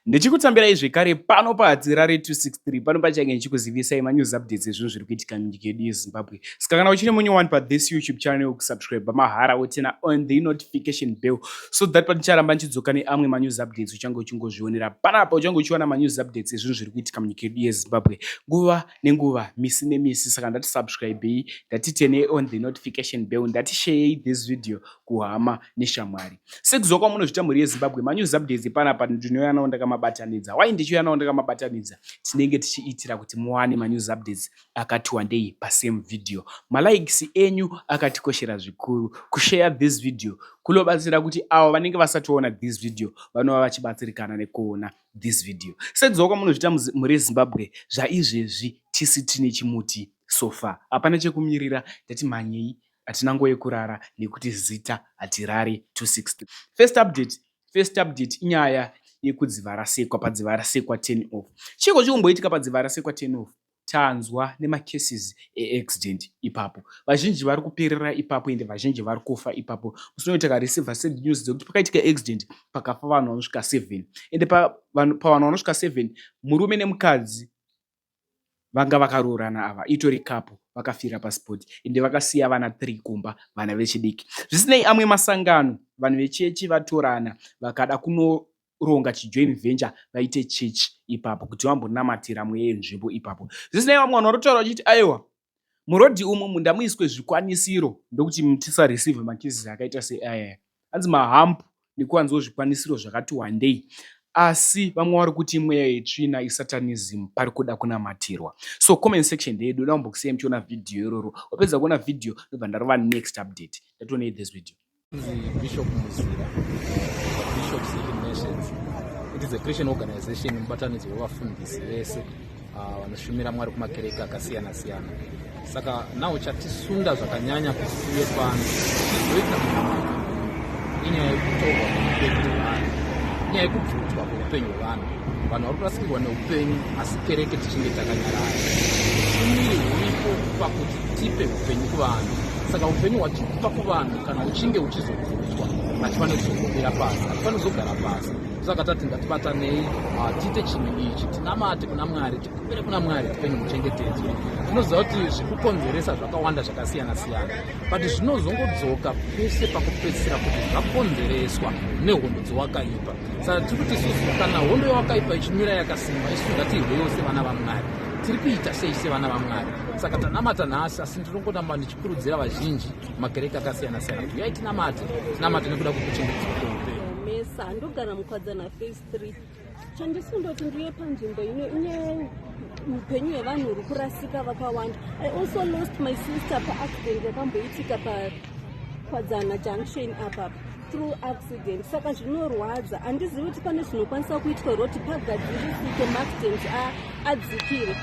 Ndichikutambirai zvekare pano paHatirare 263, pano pachange ndichikuzivisai manews updates ezvinhu zviri kuitika munyika yedu yeZimbabwe. Saka kana uchine munyu one pathis YouTube channel, kusubscribe mahara, woturn on the notification bell so that paticharamba ndichidzoka neamwe manews updates, uchange uchingozvionera panapa, uchange uchiwana manews updates ezvinhu zviri kuitika munyika yedu yeZimbabwe nguva nenguva, misi nemisi. Saka ndati subscribei, ndati turn on the notification bell, ndati sharei this video kuhama neshamwari. Sekuziva kwamunozviita, mhuri yeZimbabwe, manews updates panapa ndinouya nawo ndakamabatanidza. Wai ndichiuya nawo ndakamabatanidza? Tinenge tichiitira kuti muwane manews updates akati wandei pasame video. Malikes enyu akatikoshera zvikuru. Kushare this video kunobatsira kuti avo vanenge vasationa this video vanova vachibatsirikana nekuona this video. Sekuziva kwamunozviita, mhuri yeZimbabwe, zvaizvezvi tisi tine chimuti so far, hapana chekumirira. Ndati mhanyei, hatina nguva yekurara nekuti zita Hatirare 260. First update, first update inyaya yekuDzivarasekwa, paDzivarasekwa 10 off. Chiko chikumboitika paDzivarasekwa 10 off? Tanzwa nemacases eaccident ipapo. Vazhinji vari kuperera ipapo, ende vazhinji vari kufa ipapo. Musinoita kareceive sad news dzekuti pakaitika accident, pakafa vanhu vanosvika 7, ende pavanhu vanosvika 7, murume nemukadzi vanga vakaroorana ava, itori couple, vakafira paspot, ende vakasiya vana 3 kumba, vana vechidiki. Zvisinei, amwe masangano, vanhu vechechi vatorana, vakada kunoronga chijoint venture, vaite chechi ipapo kuti vambonamatira mweya yenzvimbo ipapo. Zvisinei, vamwe vanhu vari kutaura vachiti aiwa, murodhi umu mundamuiswe zvikwanisiro, ndokuti tisareceive macases akaita seaya, hanzi mahump nekuwanzawo zvikwanisiro zvakati wandei. Asi vamwe vari kuti mweya yetsvina, isatanism, pari kuda kunamatirwa. So comment section ndeyedu. Da kumbokusiyai muchiona vhidhiyo iroro. Wapedza kuona vhidhiyo, ndobva ndarova next update. Ndationei this video. Bishop Muzira, Bishop Seeking Nations. It is a Christian organization, mubatanidzwa wevafundisi vese vanoshumira Mwari kumakereke akasiyana siyana. Saka nawo chatisunda zvakanyanya kuti tiuye pano tizoita munamato inyaya yekutorwa kweupenyu hwevanhu, inyaya yekubvutwa kweupenyu hwevanhu. Vanhu vari kurasikirwa neupenyu, asi kereke tichinge takanyarara. Ushumiri huripo pakuti tipe upenyu kuvanhu. Saka upenyu hwatiri kupa kuvanhu, kana uchinge uchizobvutwa, hatifaniri kuzogomera pasi, hatifaniri kuzogara pasi. Saka tati ngatibatanei, tiite chinhu ichi, tinamate kuna Mwari, tikumbire kuna Mwari upenyu huchengetedzwe. Tinoziva kuti zviri kukonzeresa zvakawanda zvakasiyana siyana, but zvinozongodzoka pese pakupedzisira kuti zvakonzereswa nehondo dzowakaipa. Saka tiri kuti isusu, kana hondo yowakaipa ichimira yakasimba, isusu ngatirwewo sevana vaMwari. Tiri kuita sei sevana vaMwari? Saka tanamata nhasi, asi ndinongoramba ndichikurudzira vazhinji, makereke akasiyana siyana, kuti uyai tinamate, tinamate nekuda kwekuchengetedzwa kweupenyu. Mesa ndogara muKwadzana Phase 3. Chandisundoti ndiye panzvimbo ino inyaya upenyu hwevanhu huri kurasika vakawanda. I also lost my sister paaccident yakamboitika paKwadzana Junction apa, through accident. Saka zvinorwadza. Handizivi kuti pane zvinokwanisa kuitwa here kuti pagadzirisike, maaccidents adzikire.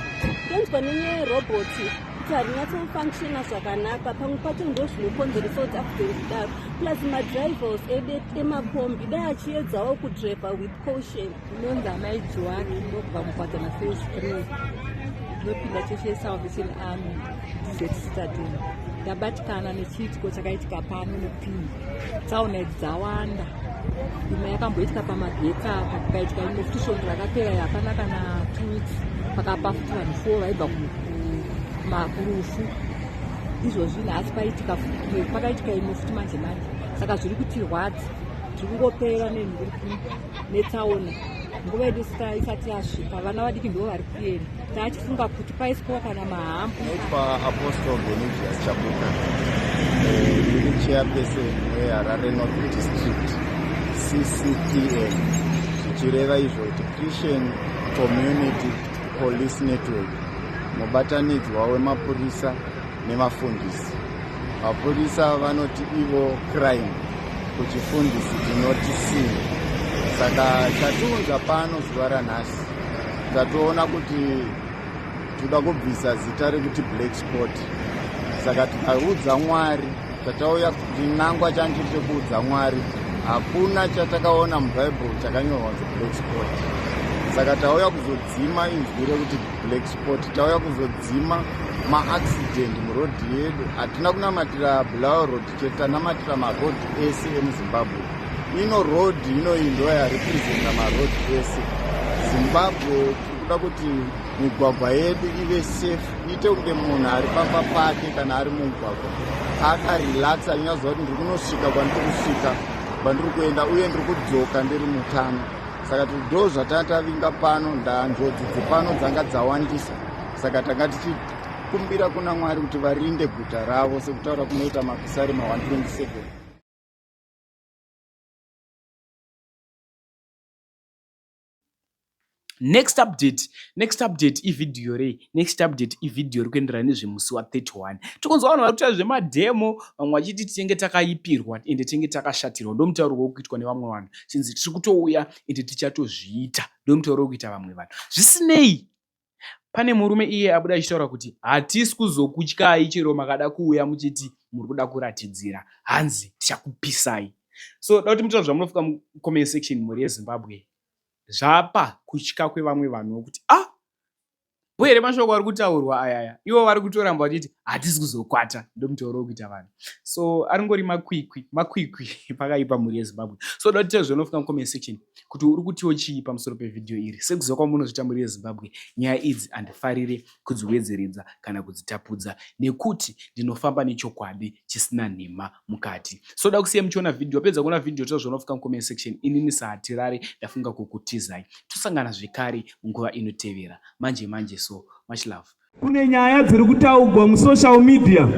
Ndonzwa nenyaya yerobhoti kuti harinyatsofunctiona zvakanaka. Pamwe pacho ndo zvinokonzeresa kuti accident idaro. Plus madrivers edu emakombi, dai achiedzawo kudriver with caution. Inonzi Amai Joani, ndobva muKwadzana Phase 3, ndinopinda chechi yeSalvation Army, DZ Citadel. Ndabatikana nechiitiko chakaitika pano nekuti tsaona idzi dzawanda. Imwe yakamboitika pamagetsi apa, pakaitika imwe futi svondo rakapera. Hapana kana 2 weeks, pakapa futi vanhu 4 vaibva kurufu. Izvozvi nhasi paitika, pakaitika imwe futi manje manje. Saka zviri kutirwadza, tiri kungopera netsaona nguva yedu isati yasvika. Vana vadiki ndo vari kuenda. Taachifunga kuti paiswa kana mahump. Naitwa Apostle Benedius Chabuka. Ndiri chairperson weHarare North District CCPN, zvichireva izvo kuti Christian Community Police Network, mubatanidzwa wemapurisa nevafundisi. Mapurisa vanoti ivo crime, kuchifundisi tinoti sin. Saka chatiunza pano zuva ranhasi, tatoona kuti toda kubvisa zita rekuti black spot. Saka tikaudza Mwari, tatauya chinangwa changu chiri chekuudza Mwari, hakuna chatakaona mubhaibheri chakanyorwa kunzi black spot. Saka tauya kuzodzima inzwi rekuti black spot, tauya kuzodzima maaccident murodhi yedu. Hatina kunamatira Bulawayo Road chete, tanamatira marodhi ese emuZimbabwe. Ino rodhi inoyi ndo yarepresenta marodhi ese. Zimbabwe tiri kuda kuti migwagwa yedu ive safe, iite kunge munhu ari pamba pake kana ari mumugwagwa akarelaxa, achinyaziva kuti ndiri kunosvika kwandiri kusvika, kwandiri kuenda, uye ndiri kudzoka ndiri mutano. Saka ndo zvatanga tavinga pano. Ndanjodzi dzepano dzanga dzawandisa, saka tanga tichikumbira kuna Mwari kuti varinde guta ravo sekutaura kunoita Mapisarema 127. Next update, next update ivhidhiyo rei? Next update ivhidhiyo ri kuenderana nezvemusi wa31. Tikunzwa vanhu vari kuita zvemadhemo, vamwe vachiti tinenge takaipirwa ende tinenge takashatirwa. Ndomutauro wekuitwa nevamwe vanhu, chinzi tiri kutouya ende tichatozviita. Ndomutauro wekuita vamwe vanhu. Zvisinei, pane murume iye abuda achitaura kuti hatisi kuzokutyai chero makada kuuya muchiti muri kuda kuratidzira, hanzi tichakupisai. So da kuti mutaura zvamunofuka mucomment section, mhuri yeZimbabwe. Zvapa kutya kwevamwe vanhu kuti ah, bo here mashoko ari kutaurwa ayaya? Ivo vari kutoramba vachiti hatisi kuzokwata. Ndomutauro wekuita vanhu. So aringori makwikwi, makwikwi pakaipa, mhuri yeZimbabwe. So da kuti zvaunofika mucomment section kuti uri kutiwo chii pamusoro pevhidhiyo iri. Sekuziva kwamunozviita, mhuri yeZimbabwe, nyaya idzi handifarire kudziwedzeredza kana kudzitapudza nekuti ndinofamba nechokwadi chisina nhema mukati. So da kusiya muchiona vhidhiyo. Wapedza kuona vhidhiyo, toa zvaunofika mucomment section. Inini saHatirare ndafunga kukutizai. Tosangana zvekare munguva inotevera manje manje. So much love. Kune nyaya dziri kutaugwa musocial media,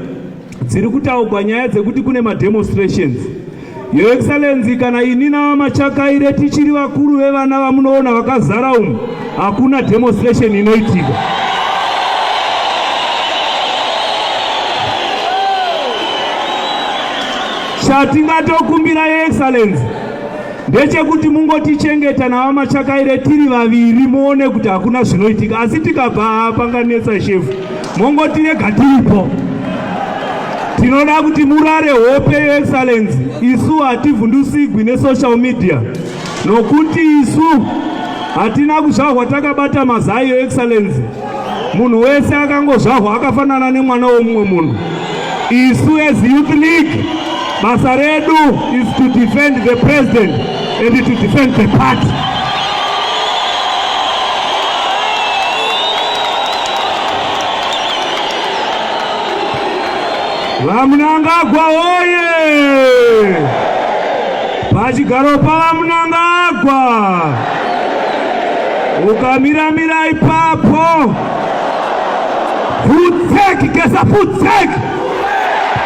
dziri kutaugwa nyaya dzekuti kune mademonstrations. Your Excellency, kana ini naVaMachakaire tichiri vakuru vevana vamunoona vakazara umu, hakuna demonstration inoitika. Chatingatokumbira, Your Excellency, ndechekuti mungotichengeta naVaMachakaire tiri vaviri, muone kuti hakuna zvinoitika. Asi tikabva panganetsa shefu, mongotirega tiripo. Tinoda kuti murare hope, Your Excellency. Isu hativhundusigwi nesocial media nokuti isu hatina kuzvarwa takabata mazai. Your Excellency, munhu wese akangozvarwa akafanana nemwana womumwe munhu. Isu as Youth League, basa redu is to defend the president and to defend the party. VaMnangagwa oye! Pachigaro paVaMnangagwa, ukamiramira ipapo. Futsek Geza, futsek,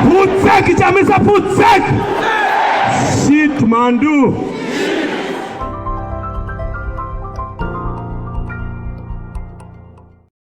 futsek Chamisa, futsek shit mandu.